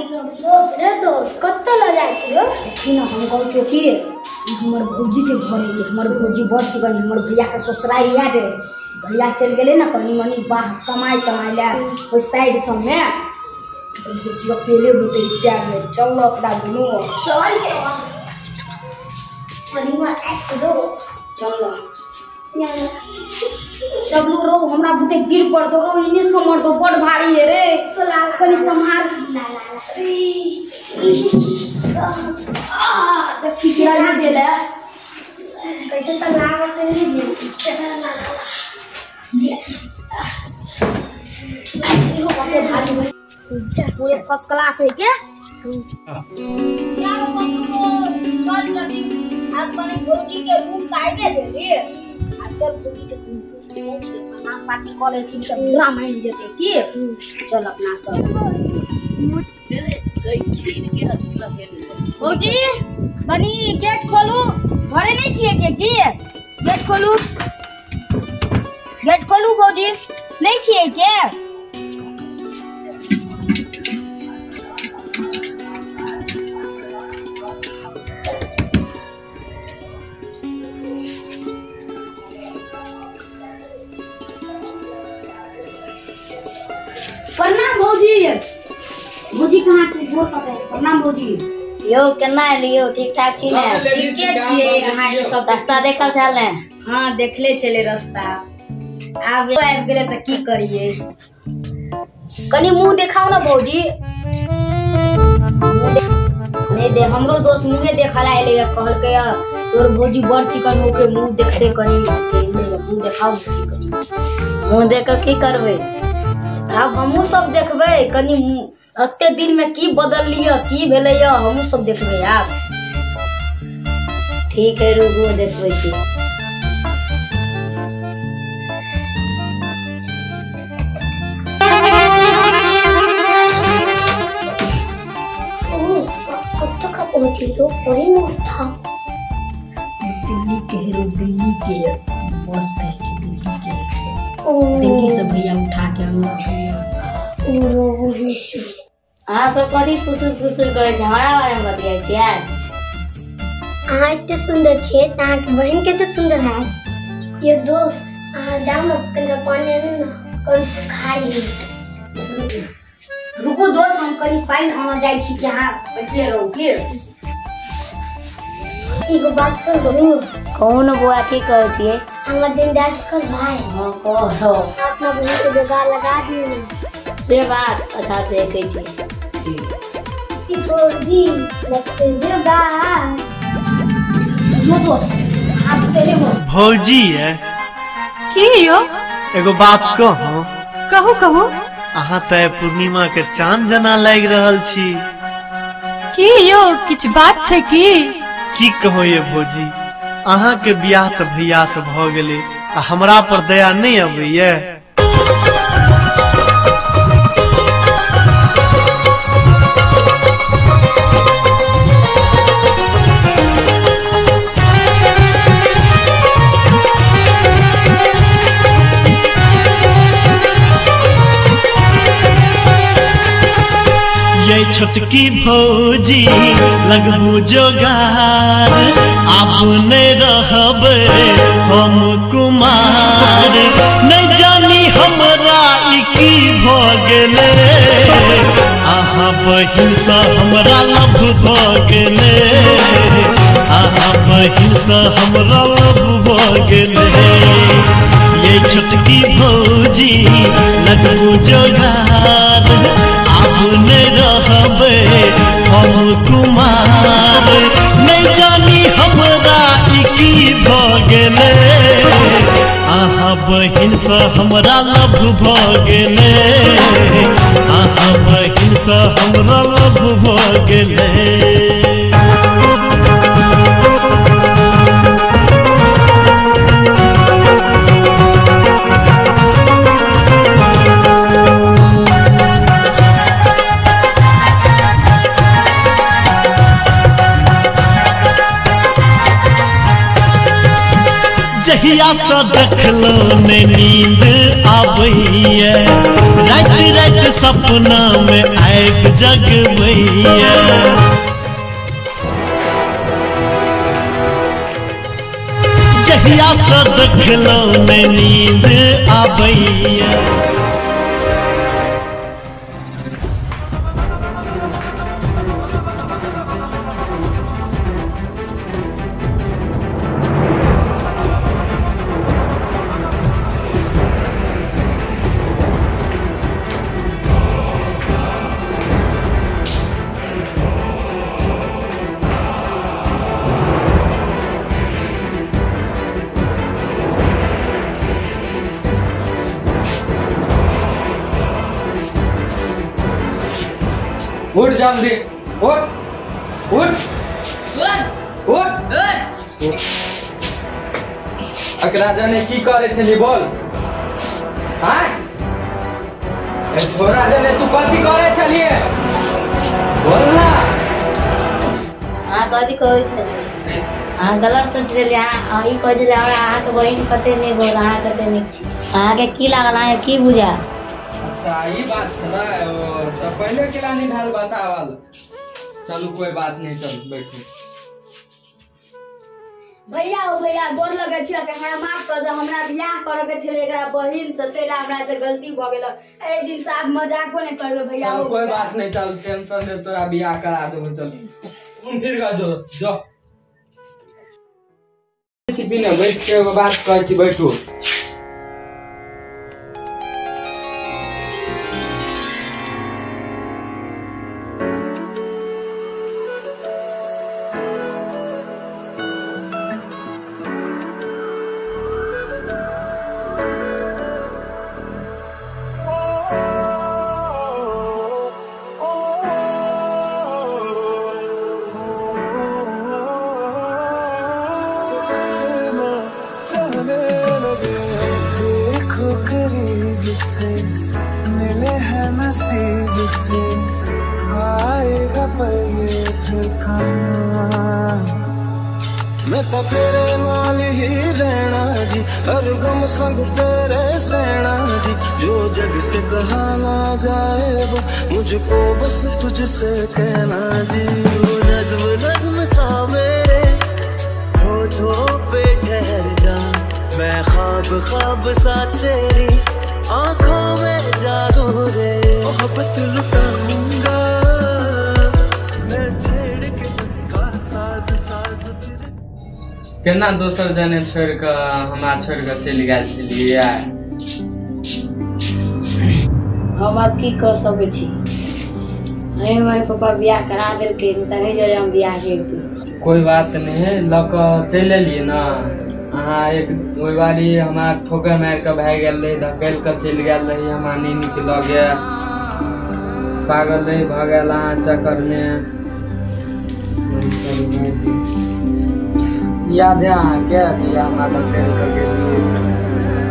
रे दोस्त कत्तो ल जाय छियो? देखी न हम कहै छियो कि हमर भौजी के घर है, हमर भौजी बड़ छिकन, हमर भैया के ससुराल याद है। भैया चल गेले ना कनी मनी बाहर कमाई कमाई ला ओइ साइड सब में, तो भौजी अकेले होते प्यार में। चल अपना दुनू चल परिवार आइ रो चल डब्लू रो हमरा बुते गिर पड़ दो रो इने समर दो बड़ भारी है रे। तो लाल कनी संभाल ला ला ला आ देखी गिरा नहीं देले कैसे तो लागत नहीं दे ला ला जी इहो कते भारी है पूरे फर्स्ट क्लास है के यार बंधु चल जल्दी आप कने भौजी के रूम काहे देली। चल भौजी के तुम जाइ छी प्रणाम पाती कऽ लै छी तऽ पूरा मानि जेतै की। चल अपना सब भौजी कनी गेट खोलू, घरे नहीं छियै के की? गेट खोलू, गेट खोलू भौजी, नहीं छियै के? प्रणाम भौजी। भौजी कहाँ छी? गोर कतऽ? प्रणाम भौजी। यौ केना एलियौ? ठीक ठाक छी ने? ठीके छियै। अहाँके सब रास्ता देखल छल ने? हाँ देखले छलै रास्ता, आब आबि गेलै तऽ की करियै। कनी मुँह देखाउ ने भौजी। नहीं दे हमरो दोस्त मुँहे देखल एलै, कहलकै तोर भौजी बड़ चिकन हो के मुँह देखते कनी मुँह देखाउ भौजी कनी। मुँह देख कऽ की करबै? आब हमहूँ सब देखबै कनी एते दिन में की बदललियै की भेलैया, हमहूँ सब देखबै आब। ठीक है रुकू देखबै छी। कब तक पहुंची रो? बड़ी मस्त था। दिल्ली के हीरो दिल्ली के बस के दिल्ली के दिल्ली से भैया उठा के अनलक। अहाँ सब कथी फुसुर फुसुर करै छी? हमरा बारे में बतियाइ छियै? अहाँ एते सुंदर छियै तऽ अहाँके बहिन कते सुंदर हैत। ये दोस्त अहाँ जाउ ने कनिका पानि आनू ने कनि खा ली। रुकू दोस्त हम कनि पानि आनऽ जाइ छी कि अहाँ बैठले रहू की? एगो बात कहू? कहू ने बौआ की कहै छियै? हमरा दिन दयाल कर भाई। हाँ कहू। अपना बहिन के जोगाड़ लगा दियौ ने। से बात अच्छा देखै छी। भौजी लगते जोगाड़। जो दोस्त आप चले हो। भौजी है की यो? एगो बात कहू? कहू कहू। अहाँ तऽ पूर्णिमा के चांद जना लागि रहल छी। की यो किछु बात छै की? की कहू ये भौजी, अहाँ के बियाह तऽ भैया से भऽ गेलै आ हमरा पर दया नहीं अबैया। ये छोटकी भौजी लगबू जोगार, आप नहीं रहबै हम कुमार। नहीं जानी हमरा ई की भऽ गेलै, अहाँ बहिन सँ हमरा लव भऽ गेलै, अहाँ बहिन सँ हमरा लव भऽ गेलै। ये छोटकी भौजी लगबू जोगार, आब नहीं रहबै हम कुमार। नहीं जानी हमरा ई की भऽ गेलै, अहाँ बहिन सँ हमरा लव भऽ गेलै, अहाँ बहिन सँ हमरा लव भऽ गेलै। जहिया से देखलो ने नींद आबैया, राति राति सपना में आबि जगबैया। जहिया से देखलहुँ नहि नींद आबैया। उठ जल्दी, उठ उठ उठ उठ। एकरा जाने की करे छली बोल? हाँ छोरा जाने तू कथी करे छलिए बोल ना। अहाँ कथी कहै छलिए? अहाँ गलत सोच रहलियै। अहाँ ई कहै छलियै हमरा अहाँके बहिन कते नीक बोल, अहाँ कते नीक छी, अहाँके की लागल, अहाँके की बुझायल? अच्छा ई बात छलै, ओ तऽ पहिले केला नहि भेल बतावल। चलू कोई बात नहीं, चलू बैठू। भैया ओ भैया गोर लगै छी, हमरा माफ कर दे, हमरा बियाह करे के छलै एकरा बहिन से, तैला हमरा से गलती भऽ गेल। एहि दिन से आब मजाको नहि करबै भैया। चल कोई बात नहीं, चल टेंशन ले, तोरा बियाह करा देबो। चल फिर गा जो जो छी ना, बैठ के बात कहै छी, बैठू। से मिले हैं नसीब से, आएगा पल ये फिर कहाँ। मैं तो तेरे नाल ही रहना जी, हर गम संग तेरे सहना जी, जो जग से कहा ना जाए वो मुझको बस तुझसे कहना जी। वो नज्म नज्म सा मेरे होठों पे ठहर जा, मैं ख्वाब ख्वाब सा तेरी आँखों में जागो रे। मोहब्बत लुटाऊंगा मैं छेड़ के का साज साज फिर। केना दोसर जने छोड़ के हमरा छोड़ के चलि गेल छलियै? हम आब की कर सकै छी? अरे मम्मी पापा बियाह करा देलकै, तऽ नहि जरे हम बियाह करितियै। कोई बात नहीं, लऽ कऽ चलि एलियै ना। अहाँ एक ओहि बारी हमरा ठोकर मारि कऽ भागि गेल रही, धकेल कऽ चलि गेल रही, हमरा नहि नीक लगै, पागल रही भऽ गेल अहाँ चक्करमे। याद है अहाँके जे हमरा धकेल कऽ गेलियै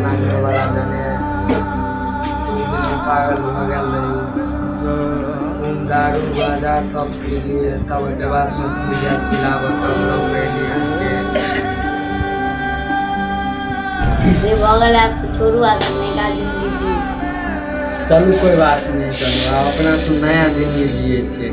घरवला जने, पागल भऽ गेल रही, दारू गाजा सब पीलियै, तब ओहिके बाद सोचलियै चिल्लाबऽ तब लऽ गेलियै अहाँके। से भऽ गेल, आब से छोड़ू, आब नया जिंदगी जीउ। चलू कोई बात नहीं, चलू आब अपना से नया जिंदगी जियै छियै।